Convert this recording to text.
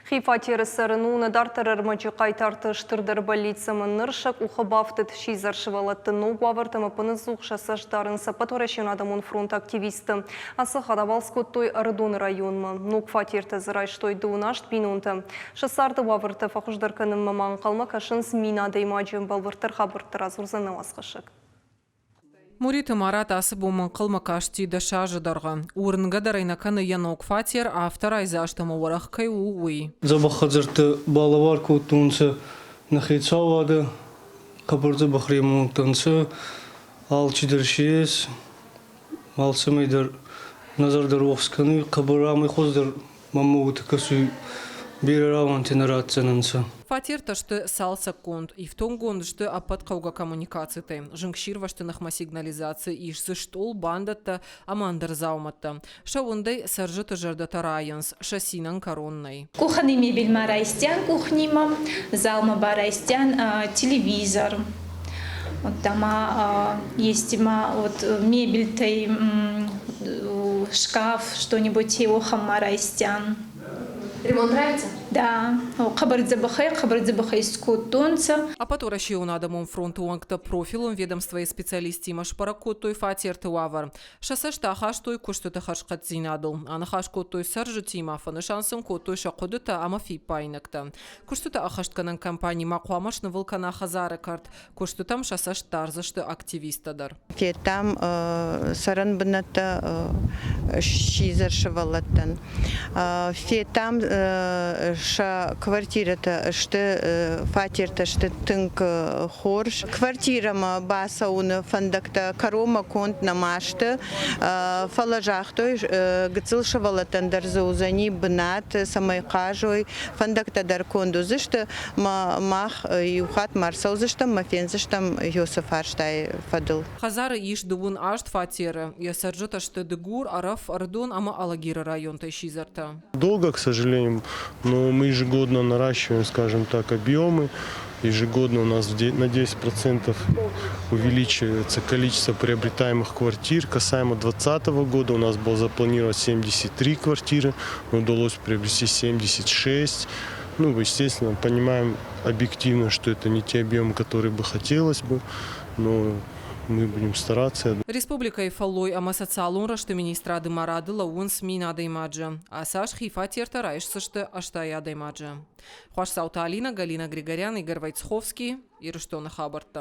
Хи фатеры цӕрын у нӕ дарддӕр ӕрмӕджы хъайтарты стырдӕр бӕллиц ӕмӕ ныр сӕ къухы бафтыд сидзӕр сывӕллӕтты ног уавӕртӕм ӕппынӕдзух сӕ цӕст дарынц Ӕппӕтуӕрӕсеон адӕмон фронты активисттӕ. Ацы хатт абалц кодтой Ӕрыдоны районмӕ. Ног фатертӕ дзы райстой дыууын аст бинонтӕ. Сӕ царды уавӕртӕ фӕхуыздӕр кӕнынмӕ ма ӕнхъӕлмӕ кӕсынц 1000 адӕймаджы. Бӕлвырддӕр хабӕрттӕ радзурдзӕн нӕ уацхӕссӕг. Муриты Марат ацы бонмӕ ӕнхъӕлмӕ касти 10 азы дӕргъы. Уырнгӕ дӕр ӕй нӕ кӕны йӕ ног фатер афтӕ райдзаст ӕмӕ уӕрӕх кӕй у, уый. Дзӕбӕх хӕдзӕртты балӕвар кодтонцӕ нӕ хецауадӕ, хъӕбӕр дзӕбӕх ремонт ӕнцӕ, алчидӕр си ес, алцӕмӕй дӕр нӕ зӕрдӕ рохс кӕнуй, хъӕбӕр амӕй хуӕздӕр мӕмӕ уотӕ кӕсуй, берӕ рауӕнти нӕ ратдзӕнӕнцӕ. Фатертӕ сты цалцӕггонд, ифтонггонд сты ӕппӕт хъӕугӕ коммуникацитӕй. Зынгсирвӕзты ныхмӕ сигнализаци ис дзы стъол, бандӕттӕ ӕмӕ ӕндӕр дзаумӕттӕ. Сӕ уындӕй цӕрджыты зӕрдӕтӕ райынц, сӕ цинӕн кӕрон нӕй. Кухонный мебельмӕ райстиан кухнимӕ, залмӕ ба райстиан телевизор. Вот там есть вот мебельтӕй шкаф, что-нибудь ма райстиан. Ремонт нравится? Да. Хъӕбӕр дзӕбӕхӕй, хъӕбӕр дзӕбӕхӕй скодтонцӕ. Ӕппӕтуӕрӕсейон адӕмон фронты уӕнгтӕ профилон ведомствойы специалисттимӕ сбӕрӕг кодтой фатерты уавӕр. Сӕ цӕст ахастой куыстыты хӕрзхъӕддзинадыл, аныхас кодтой цӕрджытимӕ, фӕнысан сын кодтой сӕ хъуыдытӕ ӕмӕ фиппаинӕгтӕ. Куыстытӕ ӕххӕстгӕнӕн компани ма хъуамӕ снывыл кӕна хӕдзары кӕрт, куыстытӕм сӕ цӕст дардзысты активисттӕ дӕр. Федтам цӕрӕн бынӕттӕ сидзӕр сывӕллӕттӕн. Федтам сӕ квартирӕтӕ сты, фатертӕ сты тынг хорз. Квартирӕмӕ бацӕуыны фӕндӕгтӕ кӕронмӕ конд нӕма сты, фӕлӕ загътой, гыццыл сывӕллӕттӕн дӕр дзы уыдзӕни бынат, цӕмӕй хъазой, фӕндӕгтӕ дӕр конд уыдзысты. Мах иу хатт ма ӕрцӕудзыстӕм ӕмӕ фендзыстӕм Йосы фарстайы фӕдыл. Хӕдзары ис 28 фатеры. Йӕ цӕрджытӕ сты Дыгур, Ӕрӕф, Ӕрыдон ӕмӕ Алагиры районтӕй сидзӕртӕ. Долго, к сожалению, но мы ежегодно наращиваем, скажем так, объемы. Ежегодно у нас на 10% увеличивается количество приобретаемых квартир. Касаемо 2020 года у нас было запланировано 73 квартиры, но удалось приобрести 76. Ну, естественно, понимаем объективно, что это не те объемы, которые бы хотелось бы, но мы будем стараться. Республикӕйы фӕллой ӕмӕ социалон рӕзты министрады ма рады лӕууынц 1000 адӕймаджы. Ацы аз хи фатертӕ райсдзысты 80 адӕймаджы. Хуасдзауты Алина, Галина Григорян, Игорь Войцховский, Ирыстоны хабӕрттӕ.